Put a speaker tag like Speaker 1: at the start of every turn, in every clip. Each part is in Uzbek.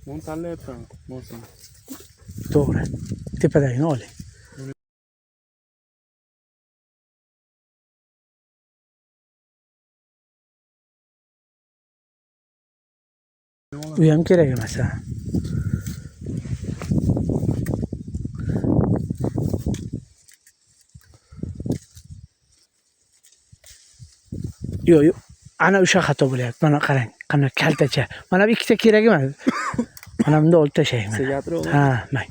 Speaker 1: Buni tanlayapman. Bo'lsin.
Speaker 2: To'g'ri. Tepadagini oling. U ham kerak emas, ha. Yo'q, yo'q. Ana o'sha xato bo'lyapti. Mana qarang, qana kaltacha. Mana bu ikkita kerak emas. Mana bunda olib tashlang mana.
Speaker 1: Segatir.
Speaker 2: Ha, mang.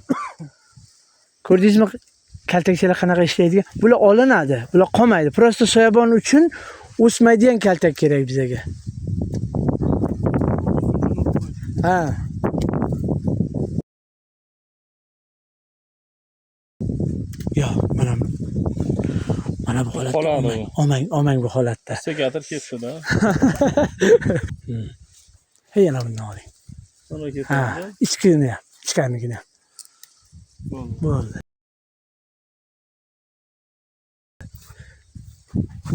Speaker 2: Ko'rdingizmi kaltakchalar qanaqa ishlaydigan? Bular olinadi, bular qolmaydi. Просто soyabon uchun o'smaydigan kaltak kerak bizaga. Ha. Yo'q, mana mana bu holatda
Speaker 1: Qoladi
Speaker 2: olmang,
Speaker 1: u.
Speaker 2: olmang, olmang bu holatda.
Speaker 1: Segatir ketdi-da.
Speaker 2: Hey, yana bundan oling.
Speaker 1: Mana
Speaker 2: Ha,
Speaker 1: ketdi.
Speaker 2: ichkini ham, ichkarinikini ham.
Speaker 1: Bo'ldi.
Speaker 2: Bo'ldi.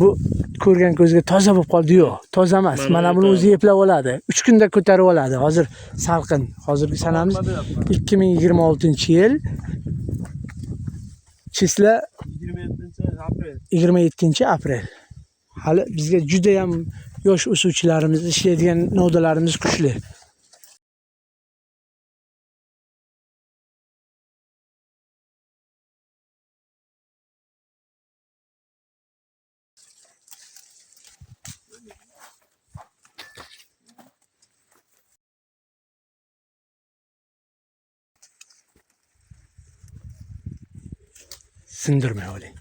Speaker 2: Bu ko'rgan ko'zga toza bo'lib qoldi. Yo'q, toza emas.
Speaker 1: Mana
Speaker 2: Mana buni
Speaker 1: aytadi.
Speaker 2: o'zi eplab oladi. 3 kunda ko'tarib oladi. Hozir salqin. Hozirgi sanamiz 2026-yil. Числа
Speaker 1: 27 aprel.
Speaker 2: 27 aprel. Hali bizga juda ham yosh o'suvchilarimiz, ishlaydigan novdalarimiz kuchli. Sindirmay oling.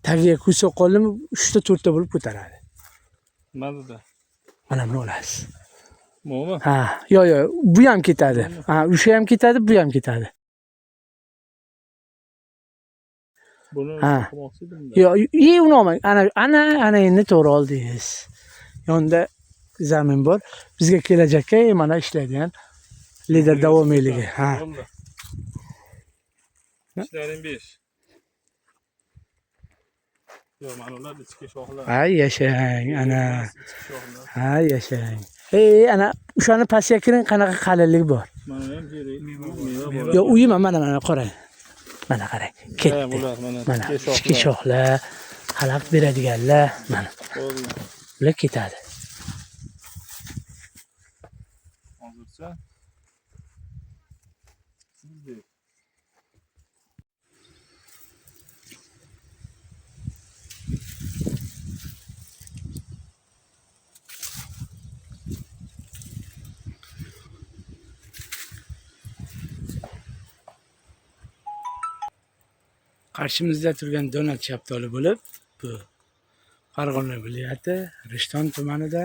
Speaker 2: Tagiga kuysa qoldimi, 3 ta 4 ta bo'lib ko'taradi.
Speaker 1: Nima dedi?
Speaker 2: Mana buni olasiz.
Speaker 1: Bumi?
Speaker 2: Ha, yo'q, yo'q, bu ham ketadi. Ha, o'sha ham ketadi, bu ham ketadi.
Speaker 1: Buni
Speaker 2: Ha.
Speaker 1: qilmoqchi edim-da.
Speaker 2: Yo'q, uni olmang. Ana, ana, ana endi to'g'ri oldingiz. Yonida zamin bor. Bizga kelajakka mana ishlaydigan lider davomiyligi. Ha.
Speaker 1: Bo'ldi. Ishlaring 5. Yo'q, mana ular ichki shoxlar.
Speaker 2: Ha, yashang, ana.
Speaker 1: Ichki shoxlar.
Speaker 2: Ha, yashang. Ey, ana o'shani pastga kiring, qanaqa qalinlik bor.
Speaker 1: Mana ham kerak. Meva bor.
Speaker 2: Yo'q, uyim mana mana qarang. Mana qarang.
Speaker 1: Ha,
Speaker 2: Ketdi.
Speaker 1: bular mana
Speaker 2: Mana
Speaker 1: ichki
Speaker 2: ichki
Speaker 1: shoxlar.
Speaker 2: shoxlar, xalaqit beradiganlar, mana
Speaker 1: Bo'ldi.
Speaker 2: bular ketadi.
Speaker 1: Hozircha.
Speaker 2: Qarshimizda turgan Donald shaftoli bo'lib, bu Farg'ona viloyati Rishton tumanida.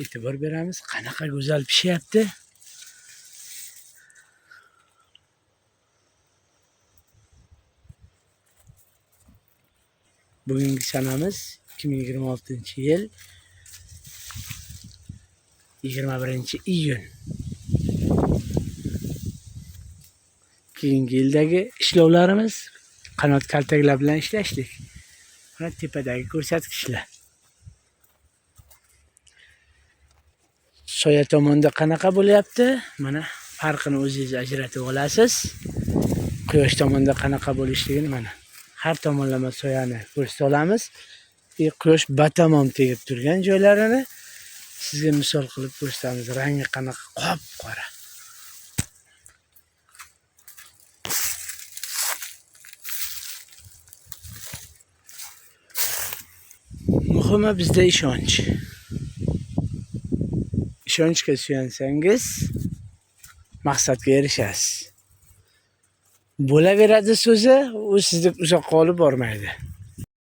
Speaker 2: E'tibor beramiz, qanaqa go'zal pishyapti. Bugungi sanamiz 2026-yil 21 iyun. Keyingi yildagi ishlovlarimiz qanot kaltaklar bilan ishlashdik. Mana tepadagi ko'rsatkichlar. Soya tomonda qanaqa bo'lyapti? Mana farqini o'zingiz ajratib olasiz. Quyosh tomonda qanaqa bo'lishligini mana har tomonlama soyani ko'rsata olamiz. Quyosh batamom tegib turgan joylarini sizga misol qilib ko'rsatamiz. Rangi qanaqa qop-qora. Muhimi bizda ishonch. Ishonchga suyansangiz maqsadga erishasiz. Bo'laveradi so'zi, u sizni uzoqqa olib bormaydi.